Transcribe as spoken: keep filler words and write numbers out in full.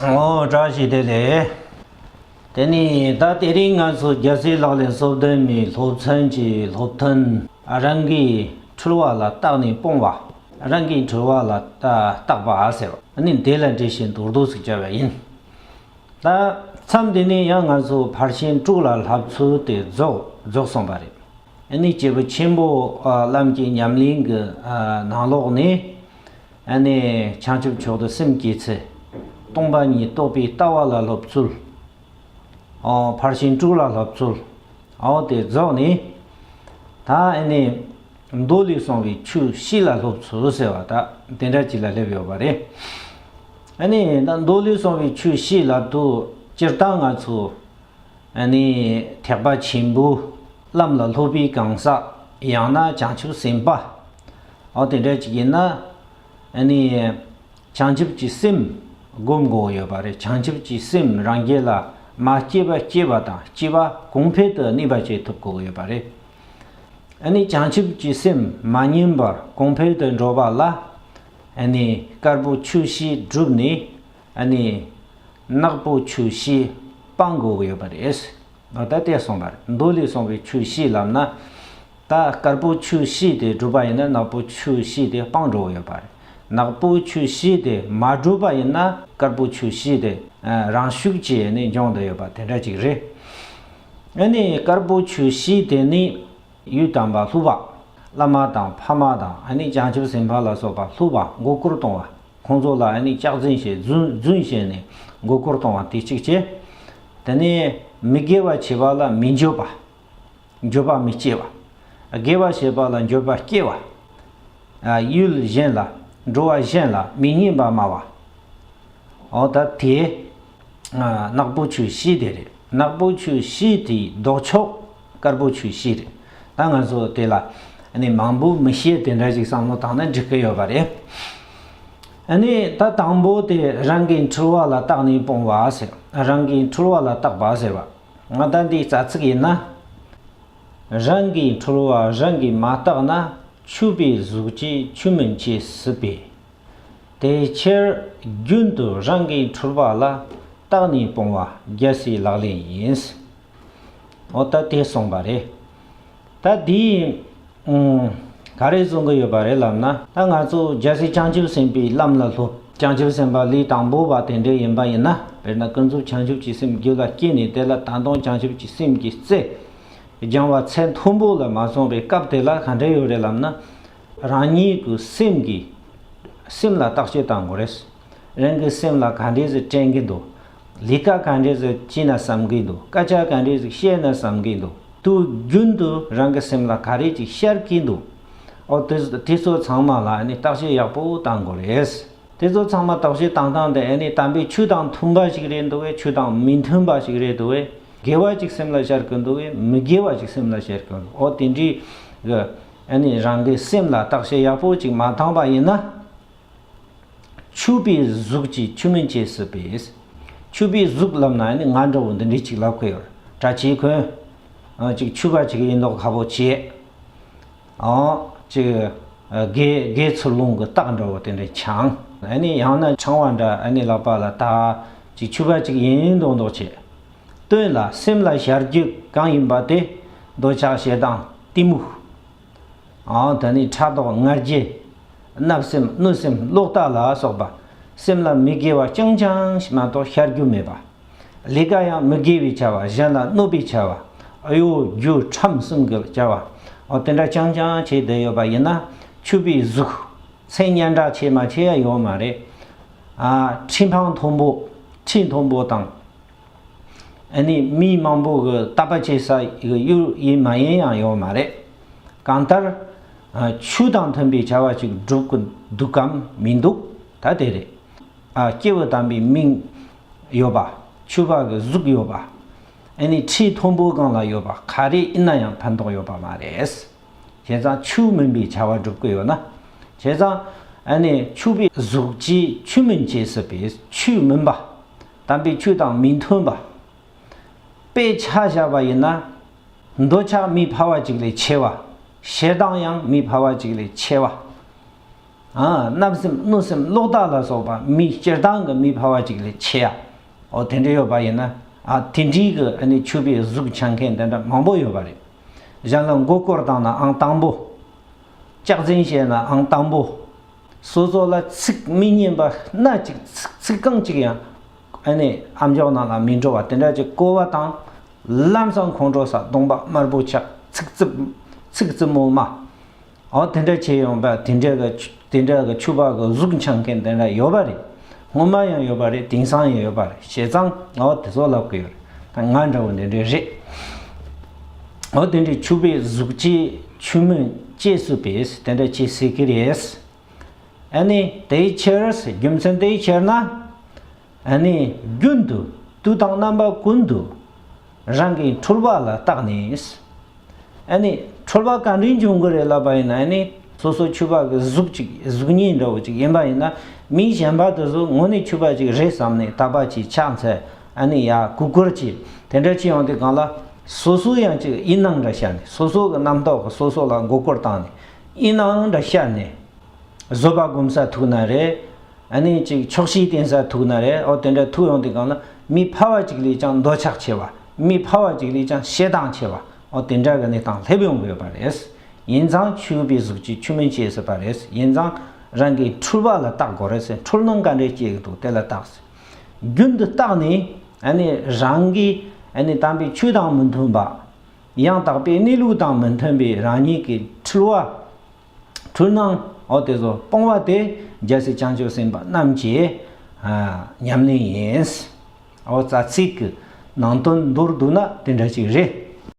ཨོ་བཀྲ་ཤིས་བདེ་ལེགས། དེ་ནི་ད་དེ་རིང་ང་ཚོ་རྒྱལ་སྲས་ལག་ལེན་སོ་བདུན་མའི་སློབ་ཚན་གྱི་སློབ་ཐུན། རང་གི་འཁྲུལ་བ་ལ་བརྟགས་ནས་སྤོང་བ། རང་གི་འཁྲུལ་བ་ལ་བརྟག་པ་ཟེར་བ་ནི་དེ་ལ་འགྲེལ་བཤད་མདོར་བསྡུས་ཤིག་བྱ་བ་ཡིན། ད་མཚམས་འདི་ནས་ཡང་ང་ཚོ་ཕར་ཕྱིན་དྲུག་ལ་བསླབ་ཚུལ་དེ་རྫོགས་རྫོགས་སོང་བ་རེད། ཨ་ནི་སྐྱེས་བུ་ཆེན་པོ་ཨ་བླམ་གྱི་ཉམས་ལེན་གྱི་ཨ་ནང་ལོགས་ནས། ཨ་ནི་བྱང་ཆུབ་མཆོག་ཏུ་སེམས་བསྐྱེད་ཚུལ། སྟོང་པ་ཉིད་རྟོགས་པའི་ལྟ་བ་ལ་སློབ་ཚུལ། ཨོ་ཕར་ཕྱིན་དྲུག་ལ་སློབ་ཚུལ། ཨོ་དེ་རྫོགས་ནས། ད་ཨ་ནི་མདོ་ལས་གསུངས་པའི་ཆོས་བཞི་ལ་སློབ་ཚུལ་ཟེར་བ་ད་དེ་འདྲ་ཅིག་ལ་སླེབས་ཡོད་པ་རེད། ཨ་ནི་ད་མདོ་ལས་གསུངས་པའི་ཆོས་བཞི་ལབ་དུས་སྤྱིར་བཏང་ང་ཚོ་ཨ་ནི་ཐེག་པ་ཆེན་པོའི་ལམ་ལ་སློབ་པའི་གང་ཟག་ཡང་ན་བྱང་ཆུབ་སེམས་དཔའ། ཨོ་དེ་འདྲ་ཅིག་ཡིན་ན། ཨ་ནི་བྱང་ཆུབ་ཀྱི་སེམས་སྒོམ་དགོས་ཡོད་པ་རེད། བྱང་ཆུབ་ཀྱི་སེམས་རང་རྒྱུད་ལ་མ་སྐྱེས་པ་སྐྱེས་པ་དང་སྐྱེས་པ་གོང་འཕེལ་དུ་གནས་པ་བྱེད་ཐུབ་དགོས་ཡོད་པ་རེད། ཨ་ནི་བྱང་ཆུབ་ཀྱི་སེམས་མ་ཉམས་པར་གོང་འཕེལ་དུ་འགྲོ་བ་ལ། ཨ་ནི་དཀར་པོ་ཆོས་བཞི་བསྒྲུབས་ནས། ཨ་ནི་ནག་པོ་ཆོས་བཞི་སྤང་དགོས་ཀྱི་ཡོད་པ་རེད། ད་ལྟ་གསུངས་པ་རེད། མདོ་ལས་གསུངས་པའི་ཆོས་བཞི་ལབ་ན། ད་དཀར་པོ་ཆོས་བཞི་དེ་བསྒྲུབས་པ་ཡིན་ན་ནག་པོ་ཆོས་བཞི་དེ་སྤང་འགྲོ་གི་ཡོད་པ་རེད། ནག་པོ་ཆོས་བཞི་དེ་མ་བསྒྲུབས་པ་ཡིན་ན་དཀར་པོ་ཆོས་བཞི་དེ་རང་ཤུགས་ཀྱིས་ནི་འབྱུང་བསྡད་ཡོད་པ་དེ་འདྲ་ཅིག་རེད། ཨ་ནི་དཀར་པོ་ཆོས་བཞི་དེ་ནི། ཡུལ་དམ་པ་སློབ་པ། བླ་མ་དང་ཕ་མ་དང་ཨ་ནི་བྱང་ཆུབ་སེམས་དཔའ་ལ་སོགས་པ་སློབ་པ་མགོ་སྐོར་གཏོང་བ། ཁོང་ཚོ་ལ་ཨ་ནི་སྐྱག་རྫུན་བཤད་རྫུན་རྫུན་བཤད་ནས་མགོ་སྐོར་གཏོང་བ་དེ་གཅིག་བྱས། དེ་ནས་མི་དགེ་བ་བྱེད་པ་ལ་མི་འགྱོད་པ། འགྱོད་པ་མི་སྐྱེ་བ། དགེ་བ་བྱེད་པ་ལ་འགྱོད་པ་སྐྱེ་བ། ཡུལ་གཞན་ལ་འགྲོ་བ་གཞན་ལ་མི་སྙན་པ་སྨྲ་བ། འོ་ད་དེ། ནག་པོ་ཆོས་བཞི་དེ་རེད། ནག་པོ་ཆོས་བཞི་དེའི་ལྡོག་ཕྱོགས་དཀར་པོ་ཆོས་བཞི་རེད། ད་ང་ཚོ་དེ་ལ་ནི་མང་པོ་མི་བཤད། དེ་འདྲ་ཞིག་བསམ་བློ་བཏང་ན་འགྲིག་གི་ཡོད་པ་རེད། ཨ་ནི་ད་དང་པོ་དེ་རང་གི་འཁྲུལ་བ་ལ་བརྟགས་ནས་སྤོང་བ་ཟེར། རང་གི་འཁྲུལ་བ་ལ་བརྟག་པ་ཟེར་བ། ང་ད་འདིའི་རྩ་ཚིག་ཡིན་ན། རང་གི་འཁྲུལ་བ་རང་གིས་མ་བརྟགས་ན། ཆུད་པའི་གཟུགས་ཀྱིས་ཆུད་མིན་ཅེས་སྲིད་པས། དེ་ཕྱིར་རྒྱུན་དུ་རང་གི་འཁྲུལ་པ་ལ་བརྟགས་ནས་སྤོང་བ་རྒྱལ་སྲས་ལག་ལེན་ཡིན། འོ་ད་དེ་གསུངས་པ་རེད། ད་འདི་ཨུམ་ག་རེ་གསུང་གི་ཡོད་པ་རེད་ལབ་ན། ད་ང་ཚོ་རྒྱལ་སྲས་བྱང་ཆུབ་སེམས་དཔའི་ལམ་ལ་སློབ། བྱང་ཆུབ་སེམས་དཔའ་ལས་དང་པོ་བ་དེ་འདྲ་ཡིན་པ་ཡིན་ན། དཔེར་ན་ཀུན་རྫོབ་བྱང་ཆུབ་ཀྱི་སེམས་རྒྱུད་ལ་སྐྱེས་ནས། དེ་ལ་ད་དུང་བྱང་ཆུབ་ཀྱི་སེམས་ཀྱི་རྩལ་སྦྱང་བ་ཚད་མཐོན་པོ་ལ་མ་སོང་བའི་སྐབས་དེ་ལ་ག་འདྲ་ཡོད་རེད་ལབ་ན། རང་ཉིད་ཀྱི་སེམས་ཀྱི། སེམས་ལ་བརྟག་དཔྱད་བཏང་དགོས་རེད། རང་གི་སེམས་ལ་ག་འདྲས་ཟིག་དྲན་གྱི་འདུག་ལས་ཀ་ག་འདྲས་ཟིག་བྱས་ན་བསམ་གྱི་འདུག་སྐད་ཆ་ག་འདྲས་ཟིག་བཤད་ན་བསམ་གྱི་འདུག་དུས་རྒྱུན་དུ་རང་གི་སེམས་ལ་ག་རེ་ཅིག་ཤར་གྱི་འདུག་འོ་དེ་དེ་ཚོ་ཚང་མ་ལ་ནི་བརྟག་དཔྱད་ཡག་པོ་བཏང་དགོས་རེད། དེ་ཚོ་ཚང་མ་བརྟག་དཔྱད་བཏང་སྟངས་དེ་ཨ་ནི་དམ་པའི་ཆོས་དང་མཐུན་པ་ཞིག་རེད་འདུག་གས། ཆོས་དང་མི་མཐུན་པ་ཞིག་རེད་འདུག་གས། དགེ་བ་ཅིག་སེམས་ལ་ཤར་གྱི་འདུག་གས། མི་དགེ་བ་ཅིག་སེམས་ལ་ཤར་གྱི་འདུག་འོ་དེ་འདྲའི་གི་ཨ་ནི་རང་གི་སེམས་ལ་བརྟག་དཔྱད་ཡག་པོ་ཅིག་མ་བཏང་པ་ཡིན་ན། ཆུད་པའི་གཟུགས་ཀྱིས་ཆུད་མིན་ཅེས་སྲིད་པས། ཆུད་པའི་གཟུགས་ལབ་ན་ཨ་ནི་ང་འདྲ་བོ་འདི་འདྲའི་ཅིག་ལབ་གི་ཡོད། གྲྭ་ཆས་གོན། ཨ་ཅིག་ཕྱུ་པ་ཅིག་ཡིན་མདོག་ཁ་པོ་བྱས། ཨང་། ཅིག་ཨ་དགེ་དགེ་ཚུལ་སློང་གི་རྟགས་འདྲ་བོ་དེ་འདྲ་འཆང་། ཨ་ནི་ཡང་ན་ཕྲེང་བ་འདྲ་ཨ་ནི་ལག་པ་ལ་བཏགས། ཅིག་ཕྱུ་པ་ཅིག་ཡིན་མདོག་མདོག་བྱས། སྟོན་ལ་སེམས་ལ་ཤར་རྒྱུ་གང་ཡིན་པ་དེ། འདོད་ཆགས་ཞེ་སྡང་གཏི་མུག་ཨང་། དེ་ནས་ཕྲག་དོག་ང་རྒྱལ། བརྣབ་སེམས་གནོད་སེམས་ལོག་ལྟ་ལ་སོགས་པ། སེམས་ལ་མི་དགེ་བ་རྐྱང་རྐྱང་ཞིག་མ་གཏོགས་ཤར་རྒྱུ་མེད་པ། ལས་ཀ་ཡང་མི་དགེ་བའི་བྱ་བ། གཞན་ལ་གནོད་པའི་བྱ་བ། གཡོ་སྒྱུ་ཁྲམ་གསུམ་གྱི་བྱ་བ། འོ་དེ་འདྲ་རྐྱང་རྐྱང་བྱས་བསྡད་ཡོད་པ་ཡིན་ན། ཆུད་པའི་གཟུགས། མཚན་སྙན་གྲགས་ཆེ་མ་ཆེ་ཡང་ཡོད་མ་རེད། ཨ་ཁྲི་འཕང་མཐོན་པོ། ཁྲི་མཐོན་པོ་དང་། ཨ་ནི་མི་མང་པོ་གི་བསྟོད་པ་བྱེད་ས་གི་ཡུལ་ཡིན་མ་ཡིན་ཡང་ཡོད་མ་རེད། གང་ལྟར། ཨ་ཆོས་དང་མཐུན་པའི་བྱ་བ་ཅིག་སྒྲུབ་ཀྱི་འདུག་གམ་མི་འདུག་ད་དེ་རེད། ཨ་སྐྱེས་བུ་དམ་པའི་མིང་ཡོད་པ། ཕྱུ་པ་གི་གཟུགས་ཡོད་པ། ཨ་ནི་ཁྲི་མཐོན་པོ་སྒང་ལ་ཡོད་པ་ག་རེ་ཡིན་ན་ཡང་ཕན་ཐོགས་ཡོད་པ་མ་རེད། བྱས་ཙང་ཆོས་མིན་པའི་བྱ་བ་སྒྲུབ་ཀྱི་ཡོད་ན། བྱས་ཙང་ཨ་ནི་ཆུད་པའི་གཟུགས་ཀྱིས་ཆུད་མིན་ཅེས་སྲིད་པས། ཆོས་མིན་པ། དམ་པའི་ཆོས་དང་མི་མཐུན་པ། དཔེ་ཆ་བཞག་པ་ཡིན་ན། འདོད་ཆགས་མི་ཕལ་བ་ཅིག་ལས་ཆེ་བ། ཞེ་སྡང་ཡང་མི་ཕལ་བ་ཅིག་ལས་ཆེ་བ། ཨ་བརྣབ་སེམས་གནོད་སེམས་ལོག་ལྟ་ལ་སོགས་པ་མི་སྤྱིར་བཏང་གི་མི་ཕལ་བ་ཅིག་ལས་ཆེ་ཡ། འོ་དེ་འདྲ་ཡོད་པ་ཡིན་ན། ཨ་དེ་འདྲའི་གི་ཨ་ནི་ཕྱུ་པའི་གཟུགས་འཆང་མཁན་དེ་འདྲ་མང་པོ་ཡོད་པ་རེད། གཞན་ལ་མགོ་སྐོར་བཏང་ན་ཨང་དང་པོ། སྐྱག་རྫུན་བཤད་ན་ཨང་དང་པོ། སོ་སོ་ལ་ཚིག་མི་སྙན་པ་སྣ་གཅིག་ཚིག་ཚིག་རྐང་གཅིག་ཡང་ཨ་ནི་ཨམ་ཅོག་ནང་ལ་མི་འགྲོ་བ་དེ་འདྲ་ཅིག་གོ་བ་དང་། ལམ་སང་ཁོང་ཁྲོ་ས་གདོང་པ་དམར་པོ་ཆགས་ཚིག་རྩུབ་ཚིག་རྩུབ་མོ་སྨྲ། འོ་དེ་འདྲ་བྱས་ཡོང་བ་དེ་འདྲ་གི་དེ་འདྲ་གི་ཕྱུ་པ་གི་གཟུགས་འཆང་མཁན་དེ་འདྲ་ཡོད་པ་རེད། སྔོན་མ་ཡང་ཡོད་པ་རེད། དེང་སང་ཡང་ཡོད་པ་རེད། བྱས་ཙང་འོ་དེ་ཚོ་ལབ་གི་ཡོད་རེད། ད་ང་འདྲ་བོ་འདི་འདྲ་རེད། འོ་དེ་འདྲའི་ཕྱུ་པའི་གཟུགས་ཀྱིས་ཕྱུག་མོ་གཅེས་སུ་བས་དེ་འདྲ་བྱེད་སྲིད་ཀྱི་རེད། ཨ་ནི་དེའི་ཕྱིར་རྒྱུ་མཚན་དེའི་ཕྱིར་ན། ཨ་ནི་རྒྱུན་དུ་དུས་དང་རྣམ་པ་ཀུན་ཏུ་རང་གི་འཁྲུལ་པ་ལ་བརྟགས་ནས། ཨ་ནི་འཁྲུལ་པ་ག་འདྲའི་འབྱུང་གི་རེད་ལབ་པ་ཡིན་ན། ཨ་ནི་སོ་སོ་ཕྱུ་པ་གི་གཟུགས་ཅིག་གཟུགས་བརྙན་འདྲ་བོ་ཅིག་ཡིན་པ་ཡིན་ན། མི་གཞན་པ་དེ་ཚོ་དངོས་གནས་ཕྱུ་པ་ཅིག་རེད་བསམ་ནས་དག་པ་ཅིག་ཆགས་ཚེ། ཨ་ནི་ཡ་གུས་བཀུར་གྱིས་དེ་འདྲ་བྱེད་ཡོང་དུས་སྒང་ལ། སོ་སོ་ཡང་ཅིག་ཡིན་ནའང་འདྲ་བཤད་ནས། སོ་སོ་གི་རྣམ་རྟོག་གིས་སོ་སོ་ལ་མགོ་སྐོར་བཏང་ནས་ཡིན་ནའང་འདྲ་བཤད་ནས། བཟོད་པ་སྒོམ་ས་ཐུག་ན་རེད། ཨ་ནི་ཅིག་ཆོག་ཤེས་བསྟེན་ས་ཐུག་ན་རེད། འོ་དེ་འདྲ་ཐུག་ཡོང་དུས་སྒང་ལ། མི་ཕལ་བ་ཅིག་ལས་ཀྱང་འདོད་ཆགས་ཆེ་བ། མི་ཕལ་བ་ཅིག་ལས་ཀྱང་ཞེ་སྡང་ཆེ་བ། འོ་དེ་འདྲ་གི་གནས་སྟངས་སླེབས་ཡོང་གི་ཡོད་པ་རེད། ཡིན་ཙང་ཕྱུ་པའི་གཟུགས་ཀྱིས་ཕྱུག་མོ་གཅེས་སྲིད་པ་རེད། ཡིན་ཙང་རང་གི་འཁྲུལ་པ་ལ་བརྟག་དགོས་རེད་ཟེར། འཁྲུལ་སྣང་ག་འདྲས་སྐྱེ་གི་འདུག་དེ་ལ་བརྟག་ཟེར། རྒྱུན་དུ་བརྟགས་ནས། ཨ་ནི་རང་གི་ཨ་ནི་དམ་པའི་ཆོས་དང་མི་མཐུན་པ། ཡང་དག་པའི་གནས་ལུགས་དང་མི་མཐུན་པའི་རང་ཉིད་ཀྱི་འཁྲུལ་བ། འཁྲུལ་སྣང་འོ་དེ་ཚོ་སྤོང་བ་དེ་རྒྱལ་སྲས་བྱང་ཆུབ་སེམས་དཔའ་རྣམས་ཀྱི་ཨ་ཉམས་ལེན་ཡིན། འོ་རྩ་ཚིག་གི་ནང་དོན་མདོར་བསྡུ་ན་དེ་འདྲ་ཞིག་རེད།